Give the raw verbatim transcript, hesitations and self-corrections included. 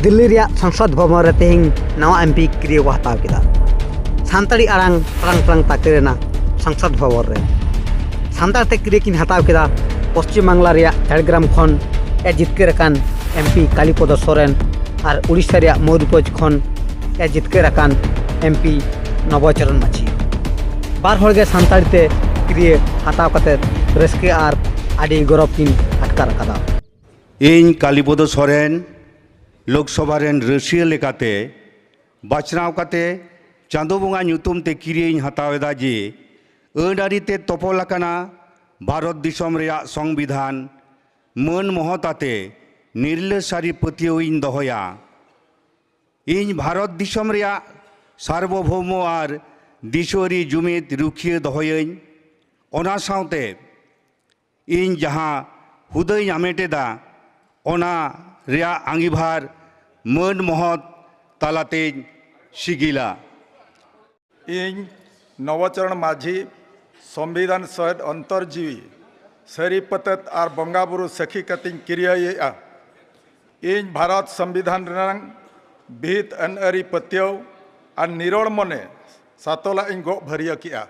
ᱫᱤᱞᱞᱤ ᱨᱮᱭᱟᱜ ᱥᱚᱝᱥᱚᱫ ᱵᱷᱚᱵᱚᱱ ᱨᱮ ᱛᱮᱦᱮᱧ ᱱᱟᱣᱟ ᱮᱢᱯᱤ ᱠᱤᱨᱤᱭᱟᱹ ᱠᱚ ᱦᱟᱛᱟᱣ ᱠᱮᱫᱟ᱾ ᱥᱟᱱᱛᱟᱲᱤ ᱟᱲᱟᱝ ᱴᱟᱲᱟᱝ ᱴᱟᱲᱟᱝ ᱛᱟᱠᱮ ᱨᱮᱱᱟᱜ ᱥᱚᱝᱥᱚᱫ ᱵᱷᱚᱵᱚᱱ ᱨᱮ ᱥᱟᱱᱛᱟᱲ ᱛᱮ ᱠᱤᱨᱤᱭᱟᱹ ᱠᱤᱱ ᱦᱟᱛᱟᱣ ᱠᱮᱫᱟ ᱯᱚᱥᱪᱤᱢ ᱵᱟᱝᱞᱟ ᱨᱮᱭᱟᱜ ᱡᱷᱟᱲᱜᱨᱟᱢ ᱠᱷᱚᱱ ᱮ ᱡᱤᱛᱠᱟᱹᱨ ᱟᱠᱟᱱ ᱮᱢᱯᱤ ᱠᱟᱞᱤᱯᱚᱫᱚ ᱥᱚᱨᱮᱱ ᱟᱨ ᱩᱲᱤᱥᱥᱟ ᱨᱮᱭᱟᱜ ᱢᱚᱭᱩᱨᱵᱷᱚᱸᱡᱽ ᱠᱷᱚᱱ ᱮ ᱡᱤᱛᱠᱟᱹᱨ ᱟᱠᱟᱱ ᱮᱢᱯᱤ ᱱᱚᱵᱚᱪᱚᱨᱚᱱ ᱢᱟᱹᱡᱷᱤ᱾ ᱵᱟᱨ ᱦᱚᱲ ᱜᱮ ᱥᱟᱱᱛᱟᱲᱤ ᱛᱮ ᱠᱤᱨᱤᱭᱟᱹ ᱦᱟᱛᱟᱣ ᱠᱟᱛᱮ ᱨᱟᱹᱥᱠᱟᱹ ᱟᱨ ᱟᱹᱰᱤ ᱜᱚᱨᱚᱵᱽ ᱠᱤᱱ ᱟᱴᱠᱟᱨ ᱟᱠᱟᱫᱟ᱾ ᱤᱧ ᱠᱟᱞᱤᱯᱚᱫᱚ ᱥᱚᱨᱮᱱ, ᱞᱳᱠᱥᱚᱵᱷᱟ ᱨᱮᱱ ᱨᱟᱹᱥᱤᱭᱟᱹ ᱞᱮᱠᱟᱛᱮ ᱵᱟᱪᱷᱱᱟᱣ ᱠᱟᱛᱮ ᱪᱟᱸᱫᱚ ᱵᱚᱸᱜᱟ ᱧᱩᱛᱩᱢ ᱛᱮ ᱠᱤᱨᱤᱭᱟᱹᱧ ᱦᱟᱛᱟᱣ ᱮᱫᱟ ᱡᱮ ᱟᱹᱱ ᱟᱹᱨᱤ ᱛᱮ ᱛᱚᱯᱚᱞ ᱟᱠᱟᱱᱟ ᱵᱷᱟᱨᱚᱛ ᱫᱤᱥᱚᱢ ᱨᱮᱭᱟᱜ ᱥᱚᱝᱵᱤᱫᱷᱟᱱ ᱢᱟᱹᱱ ᱢᱚᱦᱚᱛ ᱟᱛᱮ ᱱᱤᱨᱞᱟᱹ ᱥᱟᱹᱨᱤ ᱯᱟᱹᱛᱭᱟᱹᱣ ᱤᱧ ᱫᱚᱦᱚᱭᱟ᱾ ᱤᱧ ᱵᱷᱟᱨᱚᱛ ᱫᱤᱥᱚᱢ ᱨᱮᱭᱟᱜ ᱥᱟᱨᱵᱚᱵᱷᱳᱣᱢᱚ ᱟᱨ ᱫᱤᱥᱩᱣᱟᱹᱨᱤ ᱡᱩᱢᱤᱫ ᱨᱩᱠᱷᱤᱭᱟᱹ ᱫᱚᱦᱚᱭᱟᱹᱧ᱾ ᱚᱱᱟ ᱥᱟᱶᱛᱮ ᱤᱧ ᱡᱟᱦᱟᱸ ᱦᱩᱫᱟᱹᱧ ᱦᱟᱢᱮᱴ ᱮᱫᱟ, ᱚᱱᱟ ᱨᱮᱭᱟᱜ ᱟᱸᱜᱤᱵᱷᱟᱨ ᱢᱟᱹᱱ ᱢᱚᱦᱚᱛ ᱛᱟᱞᱟᱛᱮᱧ ᱥᱤᱜᱤᱞᱟ᱾ ᱤᱧ ᱱᱚᱵᱚᱪᱚᱨᱚᱬ ᱢᱟᱹᱡᱷᱤ ᱥᱚᱝᱵᱤᱫᱷᱟᱱ ᱥᱚᱦᱮᱫ ᱚᱱᱛᱚᱨ ᱡᱤᱣᱤ ᱥᱟᱹᱨᱤ ᱯᱟᱹᱛᱟᱹᱛ ᱟᱨ ᱵᱚᱸᱜᱟ ᱵᱩᱨᱩ ᱥᱟᱹᱠᱷᱤ ᱠᱟᱛᱮᱧ ᱠᱤᱨᱤᱭᱟᱹᱭᱮᱫᱼᱟ᱾ ᱤᱧ ᱵᱷᱟᱨᱚᱛ ᱥᱚᱝᱵᱤᱫᱷᱟᱱ ᱨᱮᱱᱟᱜ ᱵᱤᱦᱤᱛ ᱟᱹᱱ ᱟᱹᱨᱤ ᱯᱟᱹᱛᱭᱟᱹᱣ ᱟᱨ ᱱᱤᱨᱚᱲ ᱢᱚᱱᱮ ᱥᱟᱛᱚᱞᱟᱜ ᱤᱧ ᱜᱚᱜ ᱵᱷᱟᱹᱨᱭᱟᱹ ᱠᱮᱜᱼᱟ᱾